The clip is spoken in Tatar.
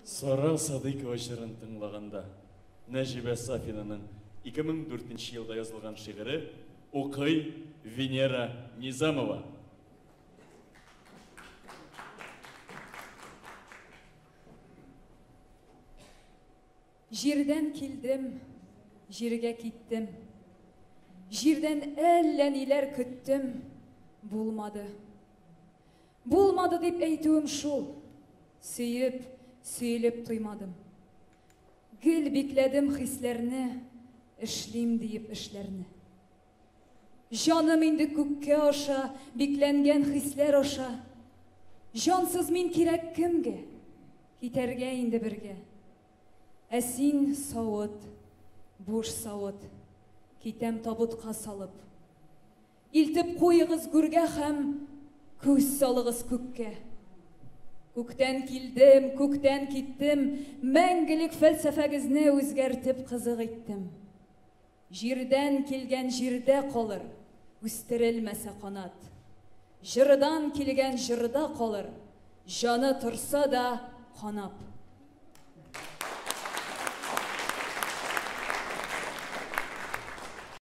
Сара Садыйкова җырын тыңлаганда, Нәҗибә Сафинаның 2004 елда язылган шигыре укый Венера Низамова. Җирдән килдем, җиргә киттем. Җирдән әллә ниләр көттем, булмады. Булмады дип әйтүем шул. Сөеп, сөелеп туймадым. Гел бикләдем хисләрне, эшлим диеп эшләрне. Җаным инде күккә аша, бикләнгән хисләр аша. Җансыз мин кирәк кемгә? Китәргә инде бергә. Ә син савыт, буш савыт, китәм табутка салып. Илтеп куегыз гүргә һәм күз салыгыз күккә. Күктән килдем, күктән киттем, мәңгелек фәлсәфәгезне үзгәртеп кызык иттем. Җирдән килгән җирдә калыр, үстерелмәсә канат. Җырдан килгән җырда калыр, җаны торса да канап.